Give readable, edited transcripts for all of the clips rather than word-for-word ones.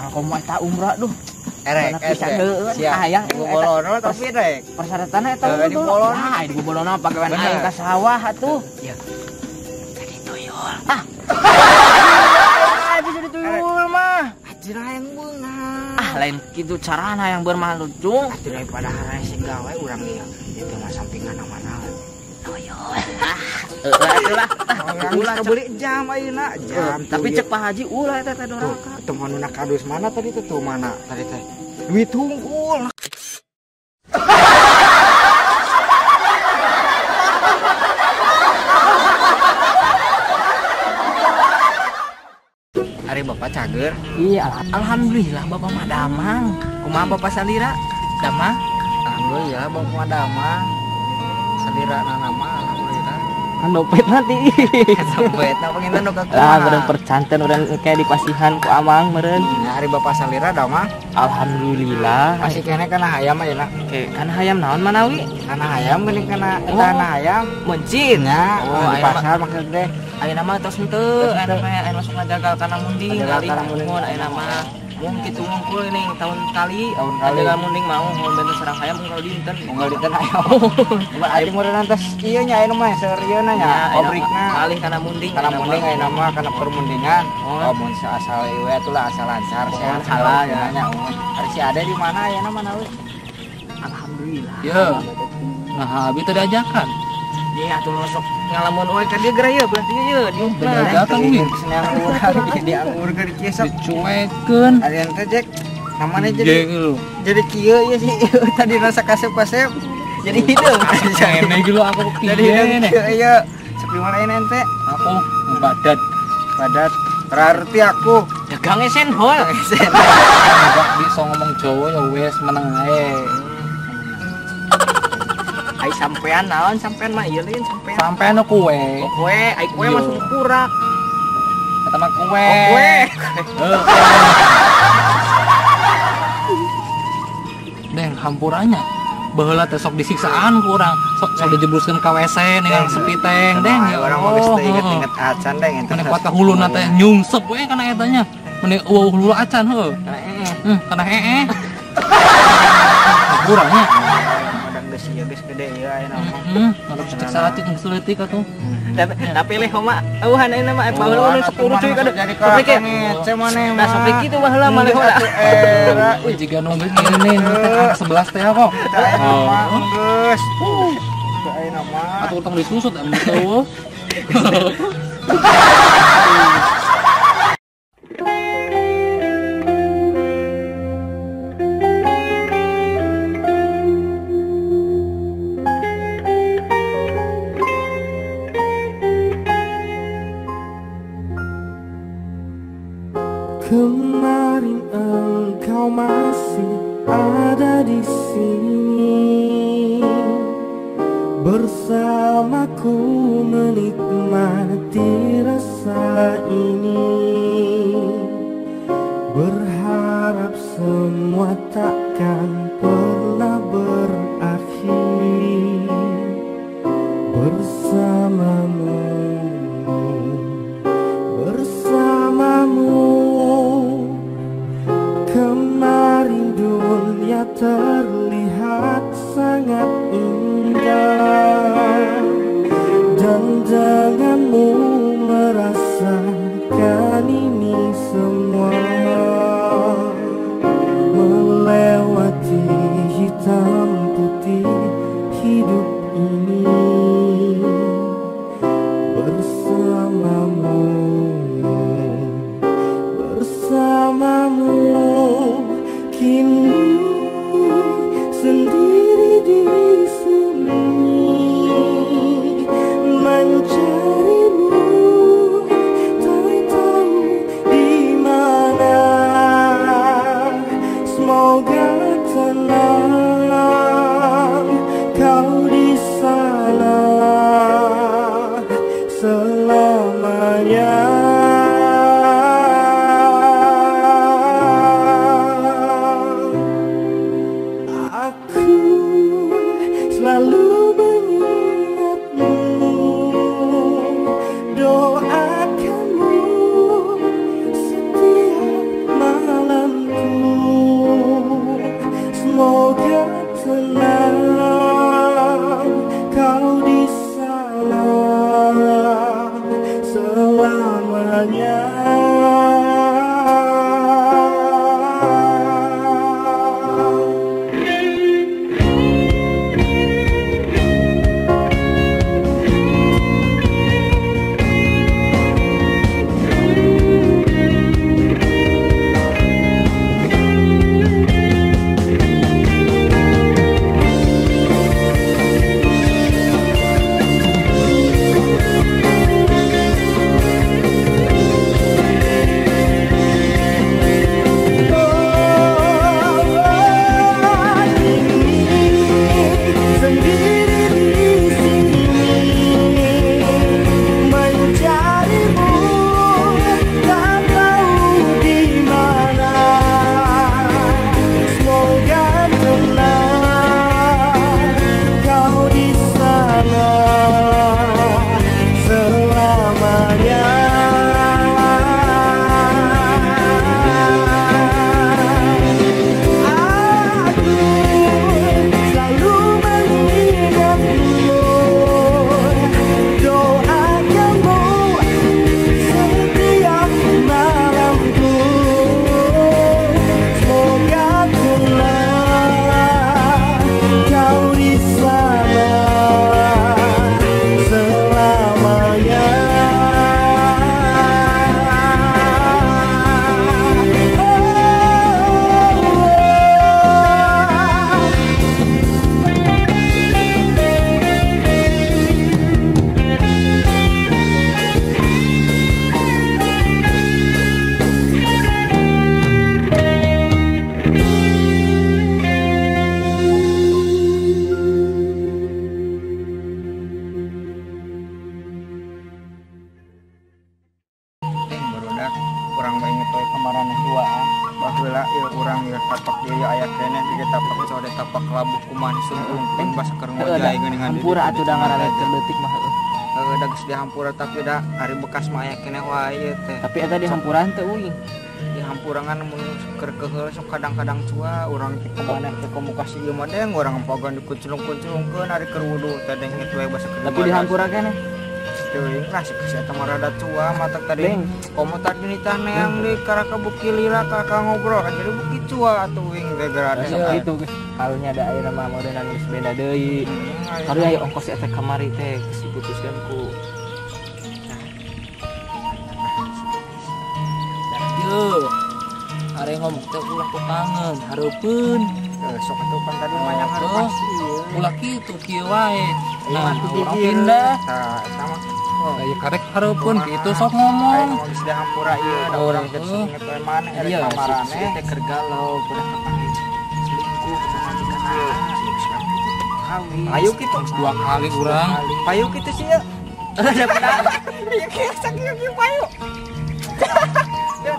Hayang komo eta umrah duh. Erek, siap. Hayang bobolono tapi rek. Persyaratanna eta di bobolono. Ah, di bobolono pagawean aing ka sawah atuh. Ya. Jadi tuyul. Ah. Bisa dituyul mah. Anjir hayang beunghar. Ah, lain kitu carana hayang bermah lucu. Atuh daripada harese gawe urang ieu. Itu mah sampingan mana. Tuyul. Ah, atuh lah. Ulah beli jam ayeuna jam. Tapi cek Pak Haji ulah eta teh doraka. Teman nu kadus mana tadi tuh tuh mana tadi teh. Duit hungkul. Ari Bapak cager? Iya, alhamdulillah Bapak mah damang. Kumaha Bapak salira? Damang? Alhamdulillah Bapak mah damang. Salira nama alhamdulillah. Kan dompet nanti. Dompetna panginten nu kakumaha. Lah meureun percanten urang kayak dipasihan ku amang meureun. Nah, ari Bapak salira damang? Alhamdulillah. Masih keneh kana hayam ayeuna. Oke, kana hayam naon manawi? Kana hayam geuning kana eta kana hayam. Mencin. Nya, oh, di pasar maksud teh. Ayeuna mah tos henteu, ayeuna mah aya masuk ngajagal kana munding, mun ayeuna mah mung kitu ngungkul ning tahun kali, ngajagal munding mau mun benten sareng hayam unggal dinten. Unggal dinten hayam. Berarti meureun tos ieu nya ayeuna mah seurieuna nya, pabrikna. Alih kana munding. Kana munding ayeuna mah kana permundingan. Oh, mun asal ieu atuh asal lancar sehat halal ya nya. Ari si Ade di mana ayeuna mah we? Alhamdulillah. Ye. Nah, abi teh diajakan. Dia atuh sok ngalamun we ka dieu geura ieu belah dieu ieu diumpna. Diajakan we. Senang urang di anggur keur kieu sok dicuekeun. Ari teh Jack namanya jadi jadi kieu ieu sih tadi rasa kasep-kasep jadi hideung. Ngene iki lho aku jadi hideung kieu ieu. Sepi mana ini ente? Aku badat. Badat. Berarti aku dagange senhol. Enggak bisa ngomong Jawa ya wis meneng ae. Ai sampean naon sampean mah ieu lain sampean. Sampean kowe. Oh, kowe, ai kowe masuk kurak. Eta mah kowe. Oh, kowe. Deng hampurannya. Baheula teh sok disiksaan ku urang, sok sok dijebruskeun ka WC ning sepi teng deng. Ya urang mah geus teu inget-inget acan deng eta. Meni kuat ka huluna teh nyungsep we kana eta nya. Meni eueuh hulu acan heuh. Kana heeh. Kana heeh. Kurangnya. Geus ieu geus gede ieu ayeuna mah. Heeh, cek salacik geus leutik atuh. Tapi leh homa eueuhan ayeuna mah baheula urang 10 cuy kada. Sok ngece maneh mah. Nah sok kitu baheula mah leh homa. Era jiga nu geus ngene teh angka 11 teh kok. Ayeuna mah geus. Ayeuna mah. Atuh tong disusut anu teu. Kemarin engkau masih ada di sini, bersamaku menikmati rasa ini. Berharap semua takkan pernah berakhir. Bersamamu, bersamamu. Kemarin dunia terlihat sangat indah, dan denganmu merasakan ini semua. Melewati hitam putih hidup ini bersamamu, bersamamu. Kini maraneh duaan. Baheula ieu urang ieu tapak ieu aya keneh di tapak sore tapak labuh kumaha sungkung basa keur ngojay geuningan. Hampura atuh da ngaranna keur leutik mah heueuh. Heueuh da geus dihampura tapi da ari bekas mah aya keneh wae ieu teh. Tapi eta dihampuran teh uing. Dihampurangan mun keur keheul sok kadang-kadang cua urang teh kumaha teh komunikasi ieu mah deng urang pagan dikuculung-kuculungkeun ari keur wudu teh deng kitu we basa keur. Tapi dihampura keneh. Teuing lah si eta mah rada cua matak tadi komo tadi nitah neang deui karaka buki lila kakak ngobrol kan jadi buki cua atuh uing teh gara sok kitu geus karunya da ayeuna mah modenan geus beda deui. Karunya aya ongkos eta kamari teh geus diputuskeun ku. Yeuh. Are ngomong teh ulah ku kangen, hareupeun. Sok atuh pan tadi mah yang hareupan ulah kitu kieu wae. Nah, urang pindah. Tah eta mah aya karek hareupeun kitu sok ngomong. Aya geus dihampura ieu da urang geus inget we maneh erek ka maraneh teh keur galau budak kapanggih selingkuh ka pamajikan. Kawin. Ayo kitu dua kali urang. Payu kitu sih ya. Ada budak. Ieu kieu sakieu payu.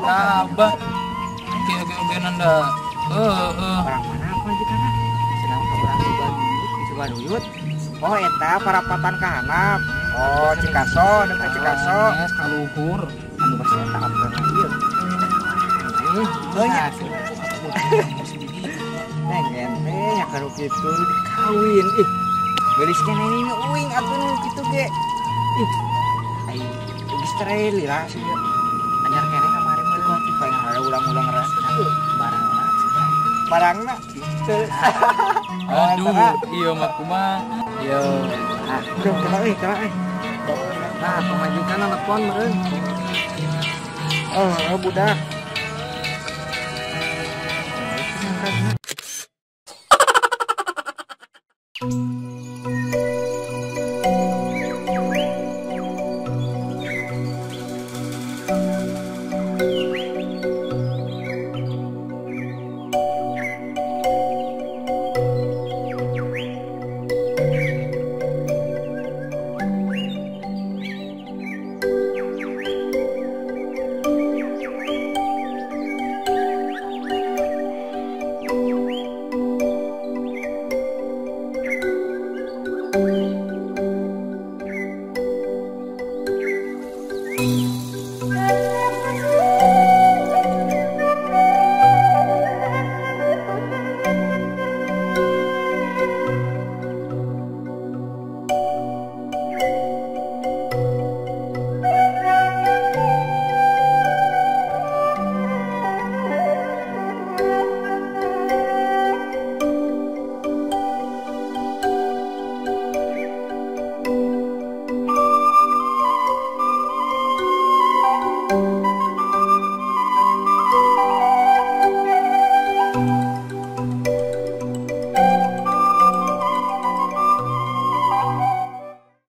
Tabah. Kieu ge ogenan da. Heeh. Orang mana pamajikanna? Sedang ka urang Cibaduyut. Oh eta parapatan ka handap. Oh Cikaso, dekat Cikaso. Yes, kaluhur. Anu basa eta apana ieu. Heuh nya. Neng gente nya kanu kitu dikawin ih. Geulis keneh ini uing atuh nu kitu ge. Ih. Ai geus tere lila sih. Anyar keneh kamari mah pengen ada ulang-ulang rasa. Barangna. Barangna. Aduh, iya mah kumaha. Yo. Duh, kena euy, kena euy. Nah, pamajikan telepon meureun. Oh, budak.